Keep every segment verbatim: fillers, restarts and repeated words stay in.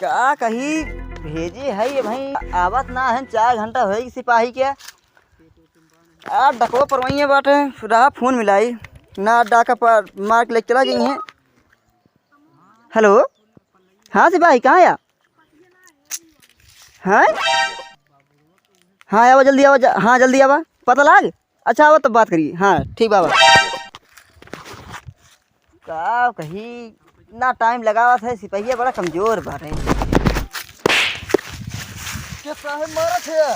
का कही, भेजे है ये भाई, आवत ना है, चार घंटा होई सिपाही के। आ, डकवा परवइया बाटे, रहा फोन मिलाई, ना डाका पर मार के लेके चला गई हैं। हेलो, हाँ सिपाही, कहाँ या? हैं? हाँ, आवा जल्दी, आवा, ज-, हाँ, जल्दी आवा, पता लाग। अच्छा, आवा तब बात करी। हाँ, ठीक बाबा। का कही, ना टाइम लगावत है, सिपहिया बड़ा कमजोर बाटे। के साहेब मारत है?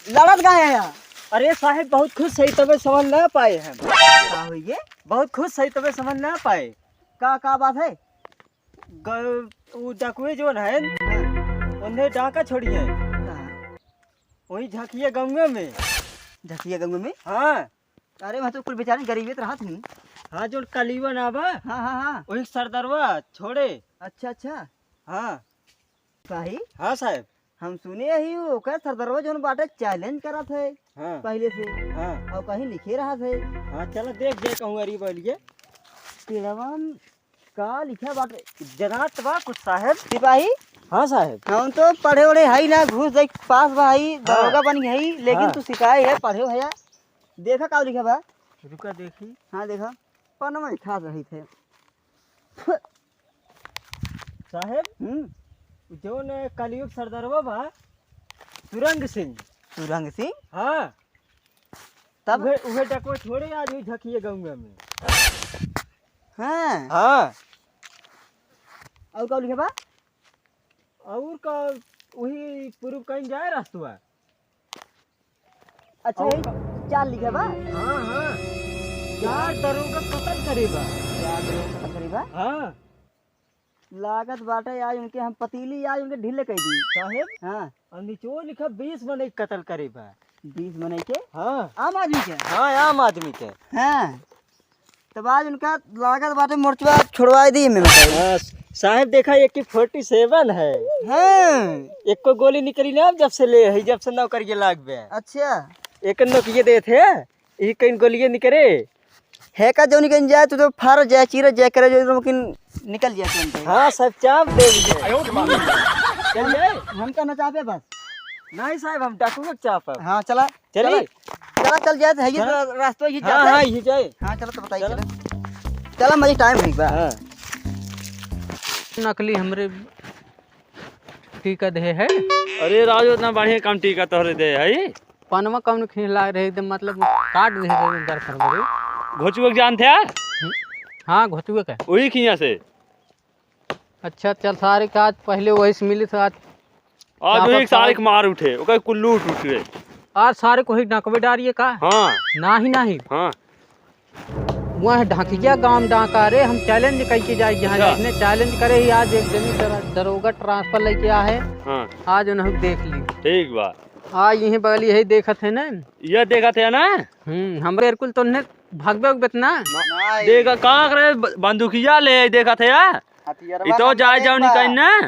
लड़त काहे है? अरे साहेब, बहुत खुश है, तबे समझ ना पाए हम। का होई गे? बहुत खुश है, तबे समझ ना पाए। का, का बात है? ग-, उ डकुए जोन है, हाँ। उन्हें डाका छोड़ी है। हाँ। वही झकिया गंगा में। झकिया गंगा में? हाँ। अरे, वहाँ तो कुल बेचारे गरीबे तो रहत ही। हाँ, जोन कलीवन आवा। हाँ, हाँ, हाँ। वही सरदरवा छोड़े। अच्छा, अच्छा। हाँ। साही? हाँ साहेब। हम सुने ही ओकर सरदरवा जोन बाटे challenge करत है हाँ। पहले से। हाँ। और कहीं लिखे रहत है। हाँ, चला देख जाए कहूँ अरी बोलिए। पेड़वा में का लिखा बाटे? जनात बा कुछ साहेब। सिपाही? हाँ साहेब। हम तो पढ़े वढ़े हई ना, घूस दे पास बा हई, हाँ। दरोगा बनी हई, लेकिन हाँ। तू सिपाही है, पढ़े हो है। देखा का लिखा बा? रुका देखी। हाँ देखा, पन्ना में खास रही थे। साहेब, हम्म। जौन कलयुग सरदारवा बा, सुरंग सिंह। सुरंग सिंह? हाँ। तब? उहे, उहे डकवा छोड़े आज हुई झकिए गंगा में। हाँ। हाँ। और का लिखे बा? और का, वही पूर्व कहीं जाए रस्तवा। अच्छा, और यही का? चार लिखे बा? हाँ, हाँ। चार दरोगा कत्ल करे बा। चार दरोगा कत्ल करे बा? हाँ। लागत बाटे आज उनके हम पतीली, आज उनके ढीले कर दी। साहेब? हाँ। और निचो लिखा बीस मनई कत्ल करे बा। बीस मनई के? हाँ। आम आदमी के? हाँ, आम आदमी के। हाँ। तब आज उनका लागत बाटे मोर्चवा छोड़वाए दी हमें बताई। हाँ, साहेब देखा एक की forty seven है। हाँ। एको गोली निकली ना जब से ले है, जब से नौकरी के लाग बे। अच्छा। एक नौकरी देत है, ई कहीं गोलिये निकरे। है का जौनी कहीं जाए, तू तो फार जाए, चीर जाए करे, जो मुमकिन निकल जाए तुरंत। हाँ, सब चाप दे दीजिए। चल जाए? हम तो न चापे बस। नहीं साहब, हम डाकू के चापब। हाँ, चला। चली? चला, चला, चल जाए, है ये चला। तो रास्ता ही हाँ, जाता है। हाँ, ये जाए। हाँ, चलो तो बताइए, चला। चलो। चला, मुझे टाइम है एक बार। हाँ। नकली हमरे टीका दे है। अरे राजू, इतना बढ़िया काम टीका तोहरे दे है। पनवा कौन खिला रहे एकदम, मतलब, काट दे रहे एकदम दर फरवरी। घोचुआ के जानत है? हम्म। हाँ, घोचुआ का। वही खिया से। अच्छा, चल सारे का आज पहले वही से मिली था आज। आज क्या वही पता सारे के मार उठे, ओकर कुल्लू उठ उठे। आज सारे को ही डकवे डारिए का? हाँ। नाही, नाही। हाँ। वह ढाकिया गांव डाका रे, हम challenge कइके जाए, जहाँ अच्छा। इसने challenge करे ही, आज एक जनी दर-, दरोगा transfer लेके आ है। हाँ। आज उन्हें देख ली। ठीक बा। आज यही बगल यही देखत है ना। ये देखत है ना? हम्म, हम बिल्कुल तो उन्हें भगबे उगबे त ना। नहीं। देखा का करे, ब-, बंदूकिया ले देखत है यार। हथियारवा ई तो हम जाए एक जाओ बार। निकाल ना।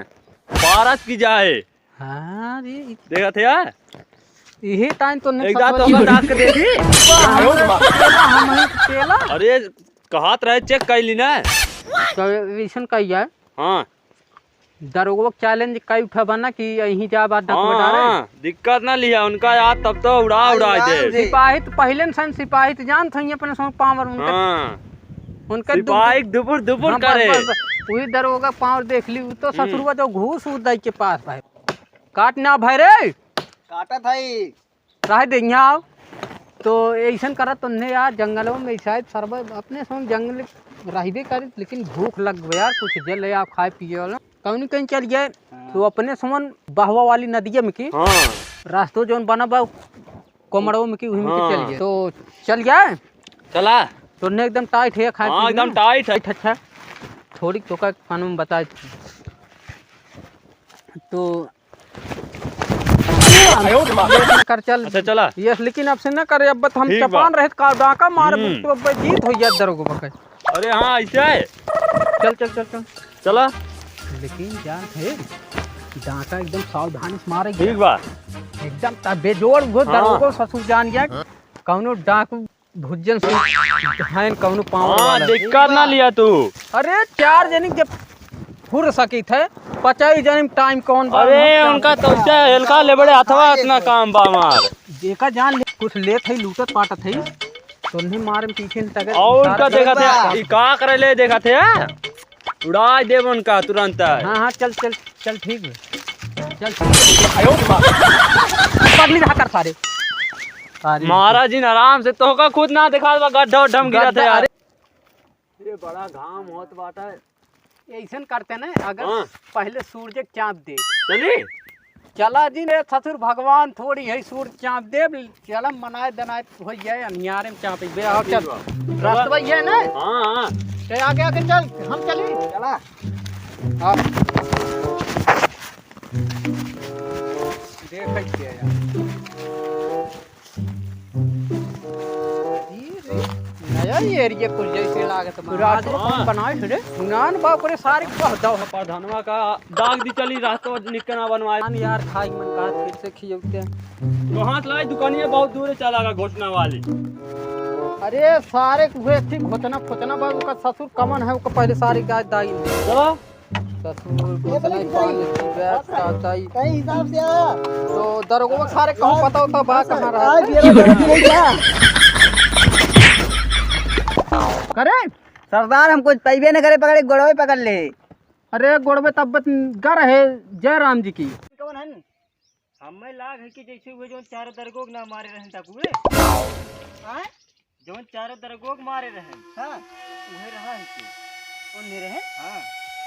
भारत की जाए। हाँ रे, इ- देखत है यार। यही टाइम तो नहीं एकदम तो पकड़ हम डाक के देखी। हम ही पेला। अरे, कहत रहे check कर ली ना। तो ऐसन कही जाए। हाँ। दरोगो challenge कई उठा बना कि यहीं जा बात हाँ, डकवा डारे। हाँ, दिक्कत ना लिया उनका यार, तब तो उड़ा, अरे उड़ा यार, दे। सिपाही तो पहले से सिपाही तो जानत हई अपने सौ power उनका। हाँ। उनके दु-, सिपाही दुबुर, दुबुर हाँ, बस, करे। बस, बस। वही दरोगा power देख ली, वो तो हम्म। ससुरवा जो घूस उदय के पास भाई। काट ना भाई रे। काटत हई। रह दे, यहाँ आओ। तो ऐसन करत तन्ने यार, जंगलों में शायद सरवा अपने सब जंगल रहबे करे, लेकिन भूख लग गया यार, कुछ जल ले आओ खाए पिए वाला। कौनी कहीं चल गए, हाँ। तो अपने समन बहवा वाली नदिया में की हाँ। रास्तो जौन बना बा, कोमड़ों में की, वही में की हाँ। चल गए। तो चल गए? चला। तन्ने एकदम tight है खाए हाँ, पीए एकदम में। Tight है। Tight, अच्छा। थोड़ी तो का कानून बताए। तो कर चल। अच्छा, चला। Yes, लेकिन अब से ना करे, अब हम ठीक बा। चपान रहे का डाका मार, हम्म। तो अब जीत हो जात दरोगो बके। अरे हाँ, ऐसे है। चल, चल, चल, चल। चला। लेकिन जान है, डाका एकदम सावधानी से मारे। ठीक बा। एकदम त-, बेजोड़ उहो हाँ। दरोगो ससुर जान गया। कौनो डाकू भुज्जन से धायन कौनो power हाँ, वाला। दिक्कत ना लिया तू। अरे, चार जनी जब फुर सकित है, पचाई जाने टाइम कौन बा, अरे, हम उनका तो क्या हेलका ले बड़े हथवा, इतना काम बा हमार। जेका जान ले, कुछ लेत है, लूटत पाटत है, तो उन्हें मारे में पीछे नहीं तगड़, और इशारा का देखा थे, बा। ई का करे ले देखा थे, हाँ? उड़ा देब उनका तुरंत। हाँ, हाँ, चल, चल, चल, ठीक है। चल, चल। आयो, पगली रहा कर सारे। सारे। महाराज जी, आराम से, तोहका खुद ना दिखा बा, गड्ढा उड्ढा में गिरा गड्ढा, था यार। अरे। ये बड़ा घाम होत बाटा। ऐसन करते ना, अगर हाँ। पहले सूरज के चाँप दे। चली? चला जी रे ससुर भगवान, थोड़ी है सूरज चाँप दे, चला मनाए दनाए हो जाए, अनियारे में चाँप बे। आओ चल। ठीक बा। रास्ता ये है ना? हाँ, हाँ। ते आगे आगे चल, हम चली। चला। हाँ। देख के यार। नया ही एरिया कुछ जैसे लागत बा। रात को कौन बनाए थे रे? नान बाप रे, सारे कह दो। प्रधानवा का दाग दी चली, रात को निकना बनवाए। नान यार, खाई मन का फिर से खियौते। कहाँ से लाई दुकानिया, बहुत दूर है, चला गा घोटना वाली। अरे सारे उहे थी घोटना फोटना बा, ओकर ससुर कमन है, ओकर पहले सारी गाय दाई। चलो। ससुर ए, को बोले नहीं कि पानी भाई, की बात बस करता ही। सही हिसाब से आ। तो दरोगवा सारे कहूँ पता होता बा बस, कहाँ आ, रहता। ये लो, ये क्या? करे? सरदार, हम कुछ पइबे न करे, पकड़े, गोड़वे पकड़ ले। अरे, गोड़वे तब गर है जय राम जी की। कौन है? हमें लाग है कि जैसे हुए जौन चारों दरगोग ना मारे रहन तक हुए। आय? जौन चारों दरगोग मारे रहन। हाँ। उहे रहा है कि। कौन नहीं रहे? हाँ।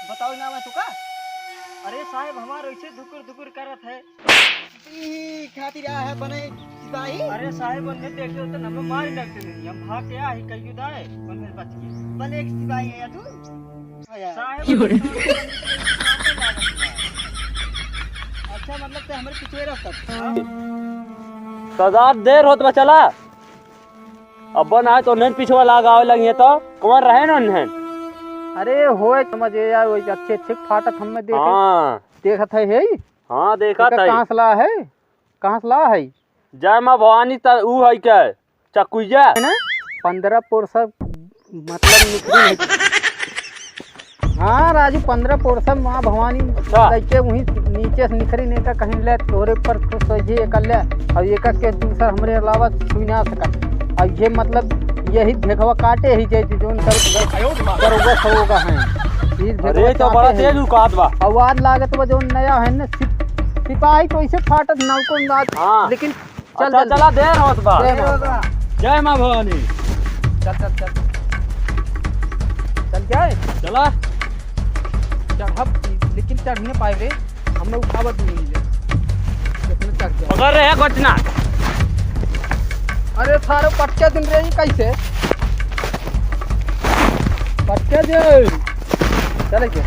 बताओ ना मैं तुका। अरे साहेब, हमार ऐसे धुकुर धुकुर करत है। ई खातिर आ है बने सिपाही। अरे साहेब, उन्हें देखे होते ना, हमें मार लगते नहीं। हम भाग के आ ही कहियो दाए, उन्हें बच गए। बने एक सिपाही है तू? हाँ यार। साहेब, क्यों रे? अच्छा, मतलब, ते हमरे पीछे रहता था। सरदार, देर होत बा, चला। अब ना आए तो उन्हें पिछवा लाग आवे लगी तो कौन रहे ना उन्हें? अरे, होए समझ यार, वही अच्छे अच्छे फाटत हमें देखे। हाँ। देखत है, है? हाँ, देखत एकर है। कहाँ से ला है? कहाँ से ला है? जय माँ भवानी त ऊ है के? चकुइया? है ना? पन्द्रह पोरसा, मतलब, निकरी नहीं। हाँ राजू, पन्द्रह पोरसा माँ भवानी अच्छा। लइके वहीं नीचे से निकरी नहीं तो कहीं ले तोरे पर खुश हो जे कर ले। अब एक के दूसर हमरे अलावा छुई ना सकत। अब ये, मतलब, यही भेगवा काटे ही जे जोन दर-, दर-, दरोगा सरोगा हैं। ई अरे, भेगवा तो बड़ा काटे ही। तेज उकात बा। आवाज लागत बा जोन नया है ना, सिप-, सिपाही तो ऐसे फाटत नौको अंदाज। हाँ। लेकिन चल, अच्छा, चल। चला, देर होत बा। जय माँ। जय माँ भवानी। चल, चल, चल। चल जाए। चला। चढ़ब, लेकिन चढ़ नहीं पाए रे। हमने उठावत नहीं ले। कितने चढ़ जाए। पकड़ रहे हैं, बचना। अरे, सारे पटके दिन रही कैसे? पटके दे। चले के।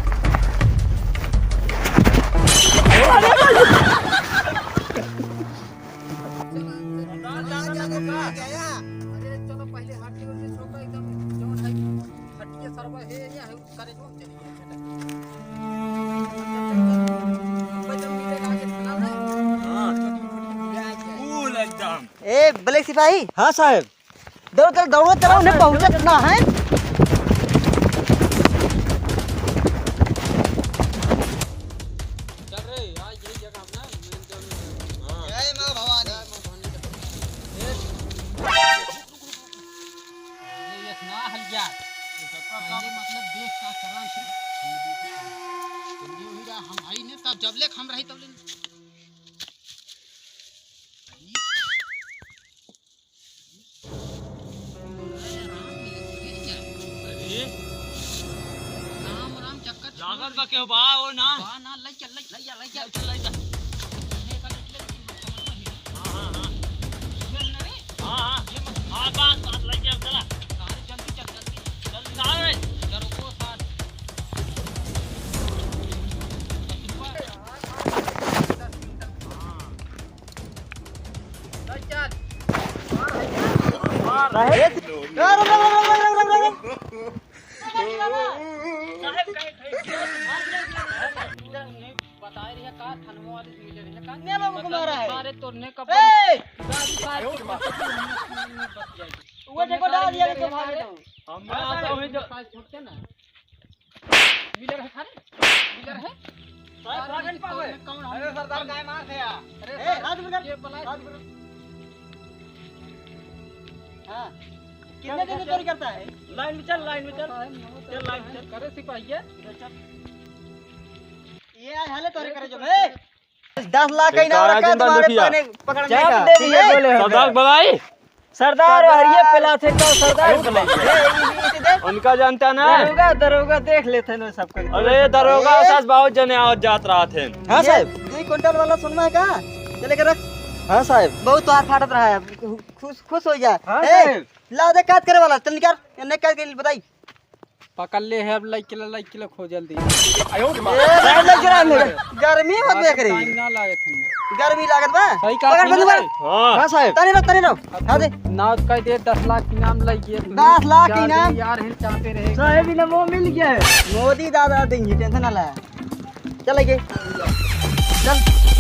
अरे चलो पहले हट के उनसे छोड़ दो, एकदम जौन है, हटिए सरवा है, या है, करे जो चलिए। हाँ। Cool एकदम। ए, ब्लैक सिपाही। हाँ साहेब। दौड़, चल, दौड़ो, चलो, उन्हें पहुँचत ना है। चल रे, आज यही जगह अपना main जगह है। हाँ। जय माँ भवानी। जय माँ भवानी। ए, ये ना हल गया। पहले मतलब देख का करा, फिर हम देख का। तुम जो ही रहा, हम आई ने, तब जब ले हम रही, तब ले। अरे। राम, राम, चक्कर लागत बा केहू बा, ओ ना। बा ना, लइ चल, लइ, लइ जा, लइ जा। लइ चल, लइ जा। हाँ, हाँ, हाँ। हाँ, हाँ। हाँ, बस, बस, लइ जा, चला। अरे, जल्दी चल, जल्दी। जल्दी ना रे। डरो को साथ। हाँ। बताए रहे का थानवा वाले लीडर है का? ने बाबू को मारा है। सारे तोरने का ए! वो देखो डाल दिया तो मार देता हूँ। हम ना तो वही जो पास छोड़ते ना। मिलर है थारे? मिलर है? साहब, कौन है? कौन है? अरे सरदार, काय मार थे यार? अरे ए, सर, हाथ ऊपर कर। ये पला- हाथ ऊपर कर। हाँ। कितने दिन से चोरी करता है? लाइन में चल, लाइन में चल। चल, लाइन में चल। करे सिपाही है। ये आज हाले तोरे करे जो बे। दस लाख का इनाम रखा है तुम्हारे पकड़ने का। सरदार बुलाई। सरदार, और ये पिला थे तो सरदार बुलाई। उनका जानता ना। दरोगा, दरोगा देख लेते हैं ना सबको। अरे दरोगा, सास बहुत जने आवत जात रहा थे। हाँ साहब। दो क्विंटल वाला सुनना है का? चले के रख। हाँ साहब। बहुत तोहार फाटत रहा है, खुश, खुश हो जा। हाँ साहब। ला दे काट करे वाला, चल निकाल, एन्ने काट के बताई। पकड़ ले है, अब लइके ला, लइके ला, खो जल्दी। ए, साहब, लइके ला, लइके ला। गर्मी मत देख रही। टाइम ना लागत है। गर्मी लागत बा? सही कहा पकड़ बंदूक। हाँ। हाँ, साहब। तनी रहो, तनी रहो। हाँ, दे। नाव कह दे, दस लाख इनाम लइके। दस लाख इनाम? यार, हम चाहते रहे। साहब, इनाम वो मिल गया है। मोदी दादा देंगे, टेंशन ना ला। चल, लइके। चल।